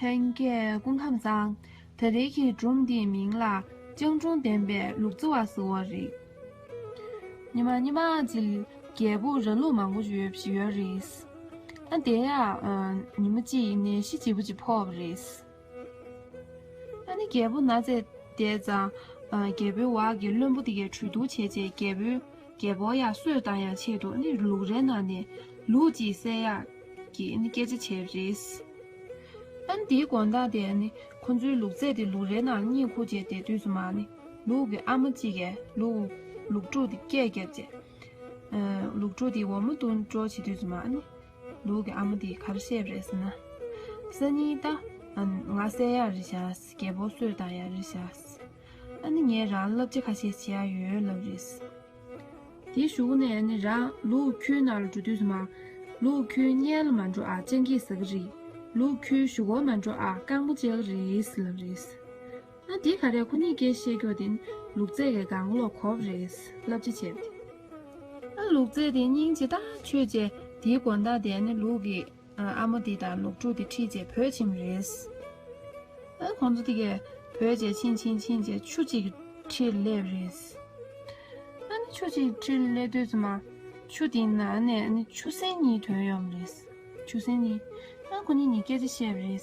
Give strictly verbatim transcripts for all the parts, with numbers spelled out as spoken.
ལྷན་རྒྱས་སྐུ་ཁམས་བཟང་། ད་རེས་ཀྱི་སྒྲུང་འདིའི་མིང་ལ་སྤྱང་གྲུང་ལྡན་པའི་ལུག་རྫི་བ་ཟེར་བ་རེད། ཉི་མ་ཉི་མ་གཅིག་རྒྱལ་པོ་ར་ལུག་མང་པོ་ཡོད་ཡོད་རེད། ཨ་དེ་ཡང་ཉི་མ་གཅིག་ནད་གཞི་ལྗིད་པོ་ཅིག་ཕོག་པ་རེད། ཨ་ནི་རྒྱལ་པོ་ན་ཚས་བསྡད་ཙང་རྒྱལ་པོའི་འོག་གི་བློན་པོ་དེ་གས་གྲོས་བསྡུར་བྱས་རྗེས་རྒྱལ་པོའི་རྒྱལ་པོ་ཡར་གསོས་བཏང་ཡག་ཆེད་དུ་ནི་ལུག་རའི་ནང་ནས་ལུག་ཅིག་བསད་ཡག་གི་ནི་སྐད་ཆ་བྱས་པ་རེད། ཨ་ནི་དེའི་དགོང་དག་དེ་ནི་ཁོ་ཚོའི་ལུག་རྫི་དེ་ལུག་རའི་ནང་གཉིད་ཁུག་བྱས་བསྡད་དུས་སུ་མ་ནི་ལུག་གི་ཨ་མ་གཅིག་གིས་ལུག་ལུག་ཕྲུག་དེ་སྐད་བརྒྱབ་རྗེས། ལུག་ཕྲུག་དེ་འོ་མ་བཏུང་འགྲོ་བྱེད་དུས་སུ་མ་ནི་ལུག་གི་ཨ་མ་དེས་ག་རེ་བཤད་པ་རེད་ཟེར་ན། སང་ཉིན་ད་ང་བསད་ཡག་རེད་ཤག་རྒྱལ་པོ་གསོས་བཏང་ཡག་རེད་ཤག་ཨ་ནི་ངས་རང་བསླབ་བྱ་ཁ་ཤས་བྱེད་ཡག་ཡོད་ལབ་རེད། དེའི་གཞུག་ནས་ནི་རང་ལུག་ཁྱུའི་ནང་ལ་འགྲོ་དུས་སུ་མ། ལུག་ཁྱུའི་སྔོན་ལ་མ་འགྲོ་ཨ། སྤྱང་ཀིས་ཟ་གི་རེད། ལུག་ཁྱུའི་གཞུག་གུ་མ་འགྲོ་ཨ། རྐང་པ་བཅད་ཀྱི་རེད་ལབ་རེད། ཨ་དེ་ག་རེ་ཁོ་གཉིས་སྐད་བཤད་རྒྱུ་དེ་ནི་ལུག་རྫི་གིས་གང་ལོག་གོ་བ་རེད། བསླབ་བྱ་བྱས་པ་དེ། ཨ་ལུག་རྫི་དེ་སྙིང་རྗེ་ཐག་ཆོད་རྗེས་དེའི་དགོང་དག་དེ་ནི་ལུག་གི་ཨ་མ་དེ་དང་ལུག་ཕྲུག་དེ་ཁྲིད་བྱས་བྲོས་ཕྱིན་པ་རེད། ཨ་ཁོང་ཚོ་དེ་གས་བྲོས་བྱས་ཕྱིན་ཕྱིན་ཕྱིན་བྱས་ཆུ་གཅིག་གི་འཁྲིས་ལ་སླེབས་རེད། ཨ་ནི་ཆུ་གཅིག་གི་འཁྲིས་ལ་སླེབས་དུས་ཙམ་པ་ཆུ་དེའི་ནང་ནས་ཨ་ནི་ཆུ་སྲིན་གཉིས་ཐོན་ཡོང་བ་རེད། ཆུ་སྲིན་གཉིས། ཨ་ཁོ་གཉིས་ནས་སྐད་ཆ་བཤད་པ་རེད།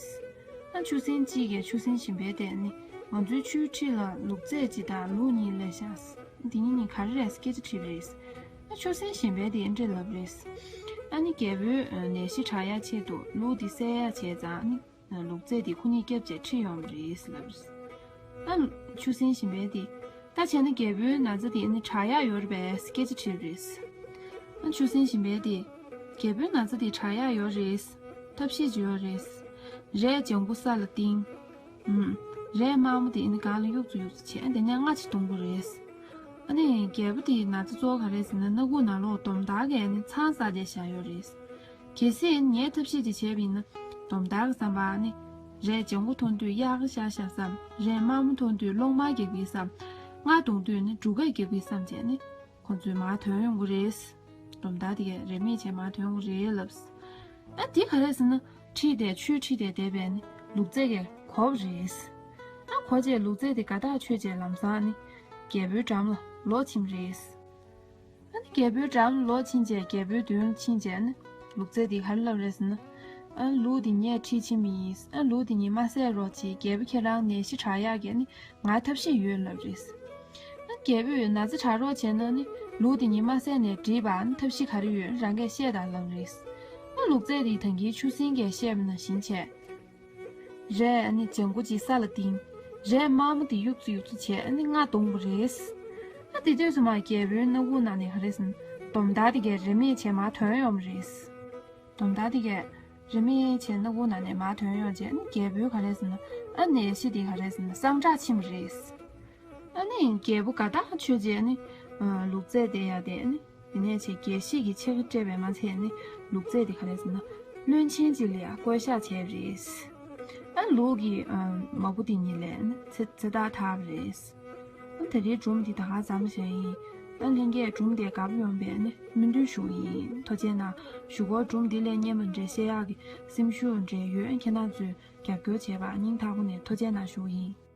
ཨ་ཆུ་སྲིན་གཅིག་གིས་ཆུ་སྲིན་གཞན་པ་དེ་ནི་ང་ཚོའི་ཆུའི་འཁྲིས་ལ་ལུག་རྫི་གཅིག་དང་ལུག་གཉིས་སླེབས་ཤག་འདི་གཉིས་ནི་ག་རེ་རེད་སྐད་ཆ་དྲིས་པ་རེད། ཨ་ཆུ་སྲིན་གཞན་པ་དེ་འདི་འདྲས་ལབ་པ་རེད། ཨ་ནི་རྒྱལ་པོའི་ནད་གཞི་དྲག་ཡག་ཆེད་དུ་ལུག་འདི་བསད་ཡག་བྱས་ཙང་ནི་ལུག་རྫི་དེ་ཁོ་གཉིས་སྐྱབས་བྱས་ཁྲིད་ཡོང་བ་རེད་ལབ་པ་རེད། ཨ་ཆུ་སྲིན་གཞན་པ་དེ་ད་བྱས་ན་རྒྱལ་པོའི་ན་ཚ་དེ་ནི་དྲག་ཡག་ཡོད་རེད་པས་སྐད་ཆ་དྲིས་པ་རེད། ཨ་ཆུ་སྲིན་གཞན་པ་དེ་རྒྱལ་པོའི་ན་ཚ་དེ་དྲག་ཡག་ཡོད་རེད། ཐབས་ཤེས་ཅིག་ཡོད་རེད། རས་ལྗང་གུ་ས་ལ་བཏིང་། ཨུམ། རས་དམར་མོ་དེ་ནི་སྒང་ལ་གཡུག་ཙམ་གཡུག་ཙམ་བྱས་དེ་ནས་རྔ་ཅིག་བརྡུང་དགོས་རེད། ཨ་ནི་རྒྱལ་པོ་དེའི་ན་ཚ་གཙོ་བོ་ག་རེ་ཟེར་ན་སྣ་ཁུག་ནང་ལོགས་དོམ་དག་གིས་ནི་ཚང་བསགས་བསྡད་བཞག་ཡོད་རེད། གལ་སྲིད་ངས་ཐབས་ཤེས་ཅིག་བྱས་པ་ཡིན་ན་དོམ་དག་གི་བསམ་པར་ནི་རས་ལྗང་གུ་མཐོང་དུས་གཡག་ཤ་ཤ་བསམ། རས་དམར་མོ་མཐོང་དུས་གླང་དམར་རྒྱག་པའི་བསམ། རྔ་བརྡུང་དུས་ནི་འབྲུག་སྒྲ་རྒྱག་པའི་བསམ་བྱས་ནི། ཁོང་ཚོས་མར་ཐོན་ཡོང་གི་རེད། དོམ་དག་དེ་གས་རེ་མིག་བྱས་མར་ཐོན་ཡོང་གི་རེད་ལབ། ཨ་དེ་ག་རེ་ཟེར་ན་ཁྲིད་དེ་ཆུ་ཁྲིད་དེ་བསྡད་པའི་ནི་ལུག་རྫི་གས་གོ་བ་རེད། ཨ་གོ་རྗེས་ལུག་རྫི་དེ་དགའ་ཐག་ཆོད་རྗེས་ལམ་སང་ནི་རྒྱལ་པོའི་འགྲམ་ལ་ལོག་ཕྱིན་པ་རེད། ཨ་ནི་རྒྱལ་པོའི་འགྲམ་ལ་ལོག་ཕྱིན་རྗེས་རྒྱལ་པོའི་མདུན་ལ་ཕྱིན་རྗེས་ནི་ལུག་རྫི་དེ་ག་རེ་ལབ་རེད་ཟེར་ན། ཨ་ལུག་དེ་ངས་ཁྲིད་ཕྱིན་པ་ཡིན། ཨ་ལུག་དེ་ངས་མ་བསད་རོགས་བྱེད། རྒྱལ་པོ་ཁྱེད་རང་ནད་གཞི་དྲག་ཡག་གི་ནི་ང་ཐབས་ཤེས་ཡོད་ལབ་རེད། ཨ་རྒྱལ་པོས་ན་ཚ་དྲག་རོགས་བྱས་ན་ནི་ལུག་དེ་ངས་མ་བསད་ནས་འགྲིག་པ། ཨ་ནི་ཐབས་ཤེས་ག་རེ་ཡོད་རང་གིས་བཤད་དང་ལབ་རེད། ཨ་ལུག་རྫི་དེས་ད་གིན་ཆུ་སྲིན་གྱིས་བཤད་པ་ནང་བཞིན་བྱས། རས་ཨ་ནི་ལྗང་གུ་ཅིག་ས་ལ་བཏིང་། རས་དམར་མོ་དེ་གཡུག་ཙམ་གཡུག་ཙམ་བྱས་ཨ་ནི་རྔ་བརྡུངས་པ་རེད། ཨ་དེ་དུས་ཙམ་པ་རྒྱལ་པོའི་སྣ་ཁུག་ནང་ནས་ག་རེ་ཟེར་ན་དོམ་དག་དེ་གས་རེ་མིག་བྱས་མར་ཐོན་ཡོང་བ་རེད། དོམ་དག་དེ་གས་རེ་མིག་བྱས་སྣ་ཁུག་ནང་ནས་མར་ཐོན་ཡོང་རྗེས་ཨ་ནི་རྒྱལ་པོའི་ག་རེ་ཟེར་ན་ཨ་ནད་གཞི་དེ་ག་རེ་ཟེར་ན་སངས་དྲག་ཕྱིན་པ་རེད། ཨ་ནི་རྒྱལ་པོ་དགའ་ཐག་ཆོད་རྗེས་ཨ་ནི་ལུག་རྫི་དེ་ཡར་དེད་ཨ་ནི། དེ་ནས་ཆེ་རྒྱལ་སྲིད་ཀྱི་ཕྱེད་ཀ་སྤྲད་པས་མ་ཚད་ནི་ལུག་རྫི་དེ་ག་རེ་ཟེར་ན་བློན་ཆེན་གཅིག་ལ་ཡང་བསྐོ་བཞག་བྱས་པ་རེད། ཨ་ལུག་གི་མ་བུ་དེ་གཉིས་ལ་ནི་ཚེ་ཚེ་ཐག་འཐག་པ་རེད། ཨ་ད་རེས་སྒྲུང་འདི་ད་ག་ཙམ་བཞག་ཡིན། ཨ་ལྷན་རྒྱས་སྒྲུང་དེ་དགའ་པོ་ཡོང་བའི་ནི་སྨོན་འདུན་ཞུ་གི་ཡིན། ཐུགས་རྗེ་གནང་། གཞུག་གུར་སྒྲུང་འདི་ལས་སྙན་པ་འདྲ་བཤད་ཡག་གི་སེམས་ཤུགས་འདྲ་ཡོད་ཁྱེད་རང་ཚོས་རྒྱབ་སྐྱོར་བྱས་པ་སྙིང་ཐག་པ་ནས་ཐུགས་རྗེ་གནང་ཞུ་གི་ཡིན།